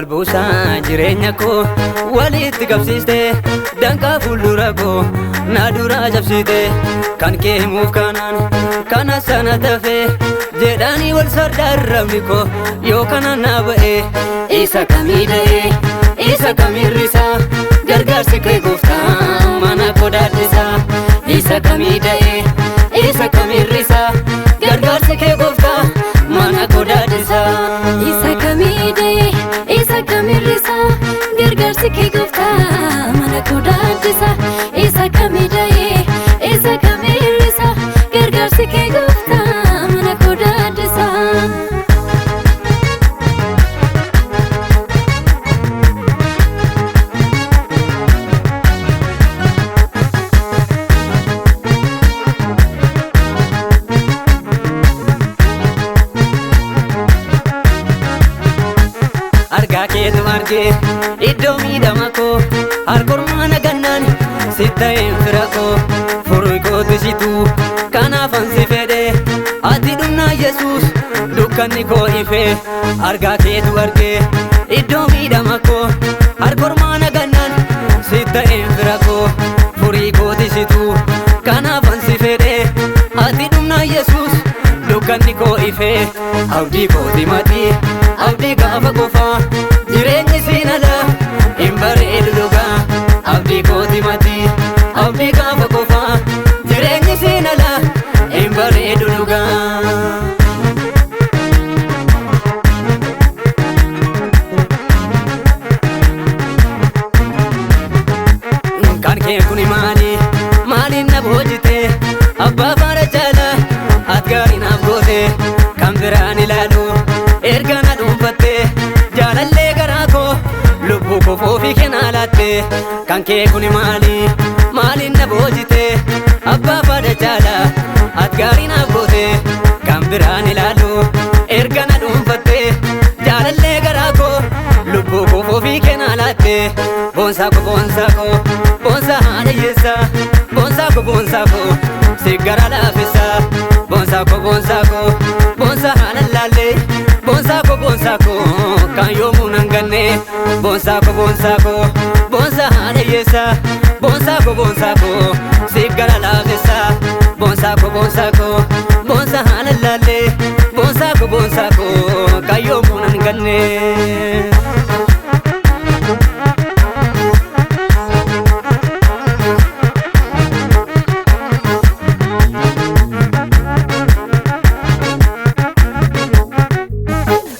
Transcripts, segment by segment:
Balbuusaa jireenya koo walitti qabsiiste danqaa fuuldura koo na duraa cabsite kan kee himuuf kanaan kana sana tafe jedhanii wal sardarramni koo yoo kana na ba'e isa kamii da'e isa kamirrisa gargaarsi kee gooftaa mana koo daaddisa isa kamii da'e isa kamirrisa gargaarsi kee gooftaa mana koo daaddisa Isa kamii da'e isa kamirrisa gargaarsi kee gooftaa mana koo daaddisa isa kamii da'e isa kamirrisa gargaarsi kee gooftaa mana koo daaddisa. Argaa keetu argee iddoo miidhama koo harkormaa nagannaan sitta'een fira koo furii kootu situu kanaaf ansi fedhe ati dhumnaa Yesuus dukkanni koo ife argaa keetu argee iddoo miidhama koo harkormaa nagannaan sitta'een fira koo furii kooti situu kanaaf ansi fedhe ati dhumnaa Yesuus dukkanni koo ife abdii kooti matii abdii gaafa qofaa jireenyi siin ala hin bareedu dhugaa abdii kooti matii abdii gaafa qofaa jireenyi siin ala hin bareedu dhugaa. Kan kee kuni maali maaliin na boojite abbaa faara caalaa ati gaarii naaf goote kan biraan ilaalu erga na dhuunfatte jaalallee garaa koo lubbuu koo foofii kennaa laatte kan kee kuni maali maaliin na boojite abbaa faara caalaa ati gaarii naaf goote kan biraan ilaalu erga na dhuunfatte jaalallee garaa koo lubbuu koo foofii kennaa laatte boonsaa koo boonsaa koo boonsaa haadha hiyyeessaa boonsaa koo boonsaa koo si gara laafessa boonsaa koo boonsaa koo boonsaa haadha laallee boonsaa koo boonsaa koo kan yoomuu nan ganne boonsaa koo boonsaa koo boonsaa haadha hiyyeessaa boonsaa koo boonsaa koo si gara laafessa boonsaa koo boonsaa koo boonsaa haadha laallee boonsaa koo boonsaa koo kan yoomuu nan ganne.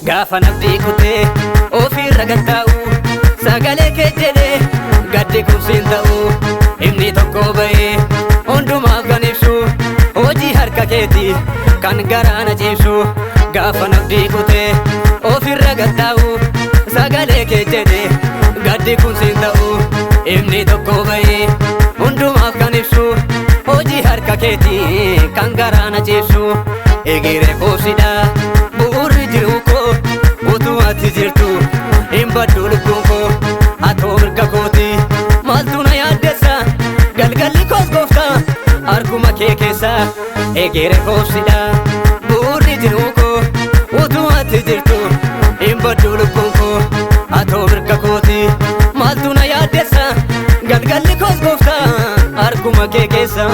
Gaafa nabdii kutee ofiirra gad taa'u sagalee kee jedhee gaddi kumsiin ta'u himni tokko ba'ee hundumaaf kan ibsu hojii harka keeti kan garaa na ciibsu gaafa nabdii kutee ofiirra gad taa'u sagalee kee jedhee gaddi kumsiin ta'u himni tokko ba'ee hundumaaf kan ibsu hojii harka keeti kan garaa na ciibsu egeree koobsidha bu'uurri jiru koo utuu ati jirtu hin baddu lubbuun koo atoo mirga kooti maaltu na yaaddessa galgalli koos gooftaa harkuma kee keessa egeree koobsidha bu'uurri jiru koo utuu ati jirtu hin baddu lubbuun koo atoo mirga kooti maaltu na yaaddessa galgalli koos gooftaa harkuma kee keessa.